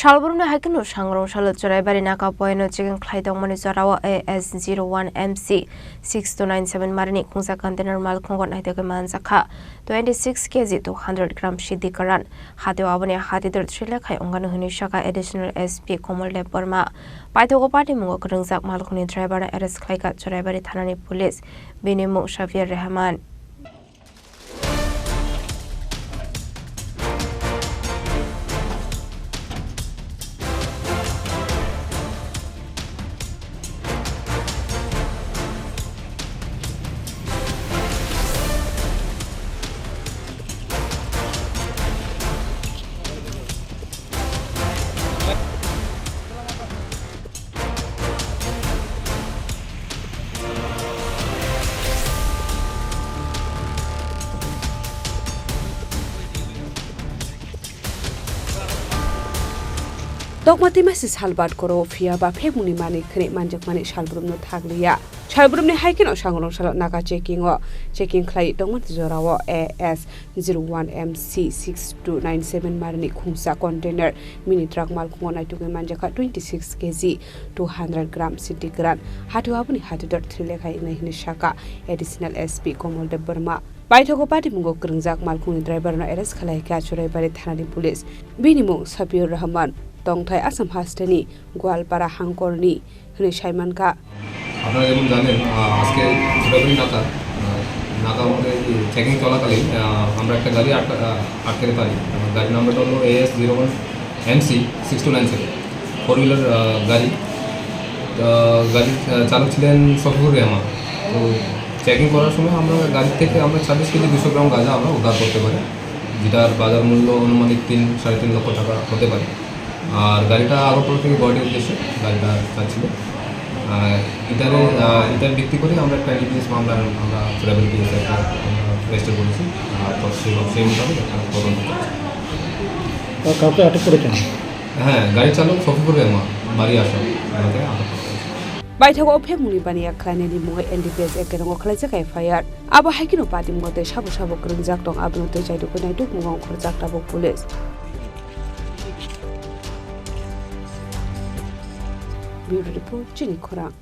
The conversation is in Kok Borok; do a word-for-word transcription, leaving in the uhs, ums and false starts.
Salbrumni hai kheno Sangrong salo Churaibari naga poino checking khlai tongmani jorao A S zero one M C six two nine seven marini khungsa container malkhungo naitugwi manjakha twenty six K G two hundred gram Siddhi Karan. Hatio aboni hati dor three lekha wngkha hwnwi sakha Additional S P Komol Deb Barma. Paithago patimungo kwrwngjak malkhungni driver no arrest khlaikha Churaibari thanani police. Bini mung Shafir Rahman. Tokma twi masi salbat koro phiya ba phemuni mani khwnwi manjakmani salbrumno thakliya. Salbrumni hai kheno Sangrong salo naga checking o checking khlai tongmani jorao A S zero one M C six two nine seven marini khungsa container mini truck malkhungo naitugwi manjakha twenty six K G two hundred gram Siddhi Karan. Hatio aboni hati dor three lekha wngnai hwnwi sakha Additional S P Komol Deb Barma. Paithago patimungo kwrwngjak malkhungni driver no arrest khlaikha Churaibari thanani police. Bini mung Safiur Rahman, tongthai Assam hasteni Goalpara hangkorni hwnwi saimankha. আপনারা যেমন জানেন, আহ, আজকে সুরাবলী নাকা, আহ, নাকা আমাদের চেকিং চলাকালীন, আহ, আমরা একটা গাড়ি আটকা-, আহ, আটকাতে পারি। আমার গাড়ির নাম্বারটা হলো AS zero one MC six two nine seven, four wheeler, আহ, গাড়ি। তো গাড়ির, আহ, চালক ছিলেন শফিকুর রহমান। তো চেকিং করার সময় আমরা গাড়ি থেকে আমরা ছাব্বিশ কেজি দুশো গ্রাম গাঁজা আমরা উদ্ধার করতে পারি, যেটার বাজার মূল্য আনুমানিক তিন, সাড়ে তিন লক্ষ টাকা হতে পারে। আর গাড়িটা আগরতলা থেকে গুয়াহাটির উদ্দেশ্যে গাড়িটা যাচ্ছিল। আর এটারে, আহ, এটার ভিত্তি করে আমরা একটা এনডিপিএস মামলা আমরা ট্রাভেল পিএস একটা আমরা রেজিস্টার করেছি। আর তো সেই, সেই মোতাবেক একটা তদন্ত চলছে। তো কাউকে আটক করেছেন? হ্যাঁ, গাড়ি চালক শফিকুর রহমান, বাড়ি আসাম, ওনাকে আটক করা হয়েছে। Paithago phemuni baniya khlainani mungwi N D P S ekerongo khlaijak F I R. Abo hai kheno patimungo tei sabo sabo kwrwngjak tong, abono tei chaidukwi naitukmungo ongkhorjak tabuk police. Bureau Report, Chini Khorang.